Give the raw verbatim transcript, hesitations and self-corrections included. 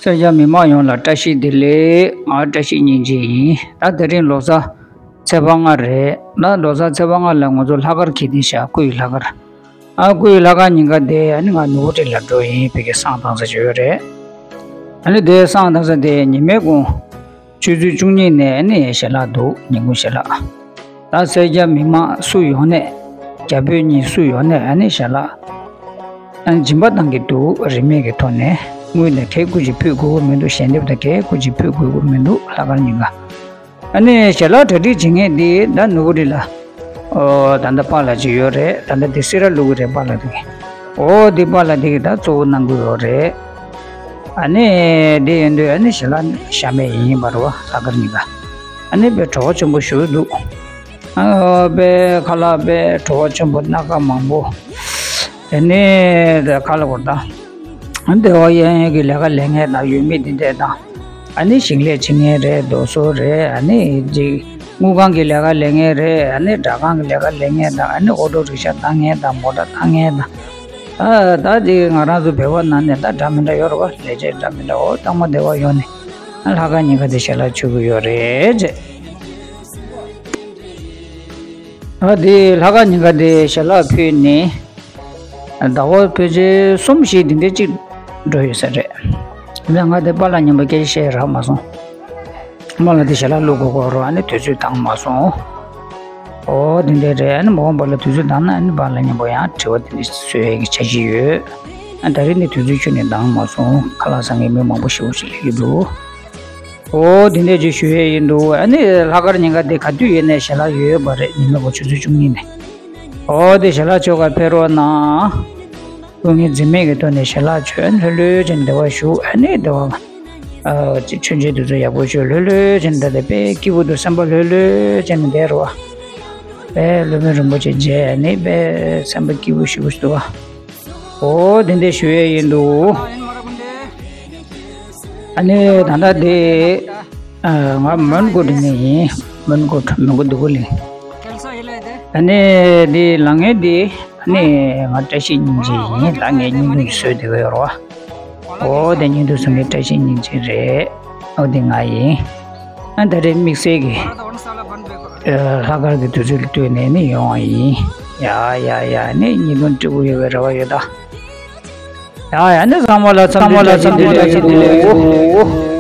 སེར་སྐྱ་མི་མང་ཡོངས་ལ་བཀྲ་ཤིས་བདེ་ལེགས། ང་བཀྲ་ཤིས་སྙིང་རྗེ་ཡིན། ད་དེ་རིང་ལོ་གསར་ཚེས་པ་ལྔ་རེད། ད་ལོ་གསར་ཚེས་པ་ལྔ་ལ་ང་ཚོ་ལྷག་དཀར་གྱི་དེ་བཞག་སྐུ་ཡི་ལྷག་དཀར། ཨ་སྐུ་ཡི་ལྷག་དཀར་ཉིན་ཀ་དེ་ཨ་ནི་ང་ནུ་བོ་ཊི་ལ་འགྲོ་ཡིན། ཕ་གི་བསང་བཏང་ས་ཅིག་ཡོད་རེད། ཨ་ནི་དེ་བསང་བཏང་ས་དེ་ཉི་མའི་གུང་ཆུ་ཚོད་བཅུ་གཉིས་ནས་ཨ་ནི་ཞལ་ལག་འདུག་ཉིན་གུང་ཞལ་ལག་ད་སེར་སྐྱ་མི་མང་སུ་ཡོང་ནས་རྒྱ་བོད་གཉིས་སུ་ཡོང་ནས་ཨ་ནི་ཞལ་ལག་ཨ་ནི་སྦྱིན་པ་གཏང་གི་འདུག་རིན་མེད་ཀྱི་ཐོག་ནས་དངུལ་ནས་གས་སྐུ་ཅིག་ཕུལ་དགོས་ཀྱི་མི་འདུག་ཞལ་འདེབས་དང་གས་སྐུ་ཅིག་ཕུལ་དགོས་ཀྱི་མི་འདུག་ལྷག་དཀར་ཉིན་ཀ་ཨ་ནི་ཞལ་ལག་གྲ་སྒྲིག་བྱེད་མཁན་འདི་ད་ནུ་བོ་ཊི་ལ། ཨོ་ད་ལྟ་པཱ་ལགས་ཅིག་ཡོད་རེད། ད་ལྟ་འདི་སི་ར་ལུག་གི་རེད། པཱ་ལགས་འདི་གི་ཨོ་འདི་པཱ་ལགས་འདི་གི་ད་གཙོ་བོ་གནང་གི་ཡོད་རེད། ཨ་ནི་འདི་ཡིན་དུས་ཨ་ནི་ཞལ་ལག་ཤ་མེད་ཡིན་པ་རེད་བ། ལྷག་དཀར་ཉིན་ཀ་ཨ་ནི་དཔེ་བྲོ་བ་ཆེན་པོ་ཞེ་པོ་འདུག་ཨ་དཔེ་ཁ་ལག་དཔེ་བྲོ་བ་ཆེན་པོ། སྣ་ཁ་མང་པོ། དེ་ནས་དེ་ཁ་ལ་བོར་དང་། སྡེ་བ་གཡས་གཡོན་གྱི་ལས་ཀ་ལས་མཁན་དང་ཡུལ་མི་འདི་འདྲས་དང་། ཨ་ནི་ཞིང་ལས་བྱེད་མཁན་རེད། རྡོ་བཟོ་རེད། ཨ་ནི་ཅིག་དངུལ་ཁང་གི་ལས་ཀ་ལས་མཁན་རེད། ཨ་ནི་སྦྲག་ཁང་གི་ལས་ཀ་ལས་མཁན་དང་། ཨ་ནི་ཨོ་ཊོ་རིག་ཤ་བཏང་མཁན་དང་། མོ་ཊ་བཏང་མཁན་དང་། ཨ་ད་དེ་ང་རང་ཚོ་བོད་པ་ནང་ནས་ད་འདྲ་མི་འདྲ་ཡོད་རེད་བ། ལས་བྱེད་འདྲ་མི་འདྲ། འོ་ཚང་མ་སྡེ་བ་གཡོན་ནས་ཨ་ལྷག་དཀར་ཉིན་ཀ་དེ་ཞལ་ལག་མཆོད་གི་ཡོད་རེད་ཅེས། ཨ་དེ་ལྷག་དཀར་ཉིན་ཀ་དེ་ཞལ་ལག་ཕུལ་ནས་ཟླ་བ་ཕལ་ཆེར་གསུམ་བཞི་འདི་འདྲའི་གཅིག་འགྲོ་ཡོད་ས་རེད། ཨ་ང་དེ་པཱ་ལགས་མཉམ་པོ་སྐད་ཆ་བཤད་རག་མ་སོང་། པཱ་ལགས་དེ་ཞལ་ལག་བླུག་དགོས་སྐོར་རོ། ཨ་ནི་དུས་ཚོད་འདང་མ་སོང་། ཨོ་དེ་འདྲ་རེད། ཨ་ནི་མ་འོངས་པ་ལ་དུས་ཚོད་འདང་ན་ཨ་ནི་པཱ་ལགས་མཉམ་པོ་ཡང་དྲི་བ་དེ་འདྲ་བཟོ་ཡས་ཀྱི་འཆར་གཞི་ཡོད། ཨ་ད་རེས་ནི་དུས་ཚོད་ཁྱོན་ནས་འདང་མ་སོང་། ཁ་ལག་ཟ་མཁན་མི་མང་པོ་ཞེ་པོ་ཞིག་སླེབས་ཀྱི་འདུག་ཨོ་དེ་འདྲ་ཅིག་ཞུ་ཡས་ཡིན་འདུག་ཨ་ནི་ལྷག་དཀར་ཉིན་ཀ་དེ་ག་དུས་ཡིན་ནའི་ཞལ་ལག་ཡོད་པ་རེད། ཉི་མ་གོ་ཆུ་ཚོད་བཅུ་གཉིས་ནས། ཨོ་དེ་ཞལ་ལག་མཆོད་གར་ཕེབས་རོགས་གནང་། སྐུ་ངལ་འཛེམས་མེད་ཀྱི་ཐོག་ནས་ཞལ་ལག་མཆོད། ལྷོད་ལྷོད་བྱས་ནས་བདེ་བར་བཞུགས། ཨ་ནི་བདེ་བ། ཨ་ཅིག་མཆོད་མཇལ་དེ་ཚོ་ཡག་པོ་ཞུ། ལྷོད་ལྷོད་བྱས་ནས་ད་དེ་དཔེ་སྐྱིད་པོ་འདུག་སེམས་པ་ལྷོད་ལྷོད་བྱས་ནས་བསྡད་རོགས། དཔེ་སློབ་དཔོན་རིན་པོ་ཆེ་མཇལ་ནས་དཔེ་སེམས་པ་སྐྱིད་པོ་ཞེ་པོ་ཞིག་འདུག་བ། ཨོ་དེ་འདྲ་ཞུ་ཡས་ཡིན་འདུག་ཨ་ནི་ད་ལྟ་དེ་ཨ་ང་མོན་གྷོ་ནས་ཡིན། མོན་གྷོ། མོན་གྷོ་འདི་གོ་ལིང་། ཨ་ནི་དེ་ལངས་ངེས་དེ་ཨ་ནི་ང་བཀྲ་ཤིས་སྙིང་རྗེ་ཡིན། ད་ངས་བརྙན་ཐུང་བཟོས་བསྡད་ཀྱི་ཡོད་རེད་བ། ཨོ་དེ་བརྙན་ཐུང་བཟོ་མཁན་བཀྲ་ཤིས་སྙིང་རྗེ་རེད། ཨོ་དེ་ང་ཡིན། ཨ་ད་རེས་དམིགས་བསལ་གྱི་ཨ་ལྷག་དཀར་གྱི་དུས་ཚོད་ལ་ལྟོས་ནས་ནི་ཡོང་བ་ཡིན། ཡ་ཡ་ཡ། ནི་བརྙན་ཐུང་སྤྲོ་པོ་ཡོད་པའི་རེ་བ་ཡོད་ད། ཡ་ཡ། ནི་ཚང་མ་ལ་འཚམས་འདྲི་བཀྲ་ཤིས་བདེ་ལེགས།